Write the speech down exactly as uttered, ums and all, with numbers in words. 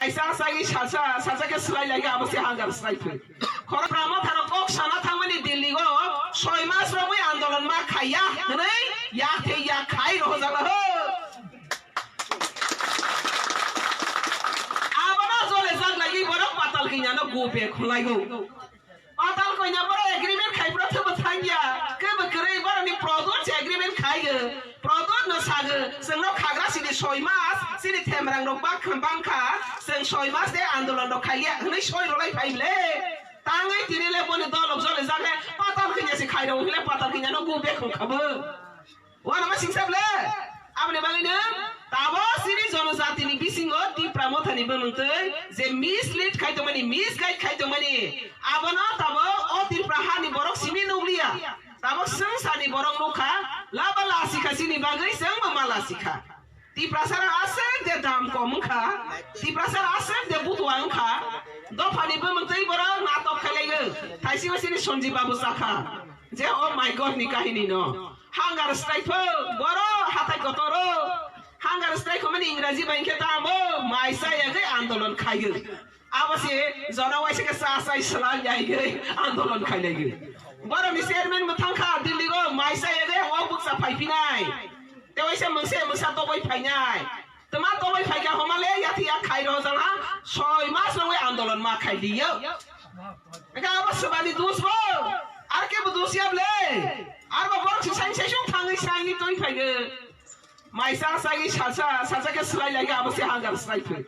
Kaisa sagi salsa, salsa khe swlai lai khe abo se hangar swlai thwi. Khorok Pramotha rok kok sana thangmani Delhi o soi mas romwi andolon ma khaiya hwnwi yak thwi yak khai rohojak la ho. Abono jole jak lagi borok Patal Kanya no go back khulai go. Patal Kanya borok agreement khai bro thwbo thangya. Kebo kwrwi borokni Pradyot se agreement khai go. Pradyot no sago, chwngno khagra sini soi mas, sini themrang rok bak-, bangkha, chwng soi mas de andolon rok khaiya, hwnwi soi rwlai phai le. Tangwi tini le boni dolok jole jak le, Patal Kanya se khai rw hwnle Patal Kanya no go back khum kha bo. Wana ma singsa ble? Aboni bagwi no tabo sini jonojatini bisingo Tipra Mothani bumung twi je mislead khai tongmani, misguide khai tongmani, abono tabo o Tripura hani borok simi nukliya. Tabo swngcharni borok nukha, laba lasikha chini bagwi chwngbo ma lasikha. Tiprasa rok aswk de dam kom wngkha, Tiprasa rok aswk de butua wngkha, dophani bumung twi borok natok khailaiyo, thaisingo chini Sanjeev Babu chakha. Je, oh my God ni kahini no. Hangar strike pho, boro hatai kotoro. Hangar strike khomani Ingraji bai khe tamo, maisa yagwi andolon khaiyo. Abo se jora waisa khe sa sai swlai yagwi andolon khailaiyo. Borokni chairman bo thangkha Delhi go, maisa yagwi o bukcha phaiphinai. Te waisa mungse mungsa toboi phainai. Tama toboi phaikha homale yathi yak khai rohojak ha, soi mas rogwi andolon ma khai diyo. Eka abo swbani dus bo. Ar kebo dus ya ble. Ar bo borok si sain sai sung thangwi saini twi phaigo. Maisa sagi salsa, salsa khe swlai lai khe abo se hangar swlai thwi.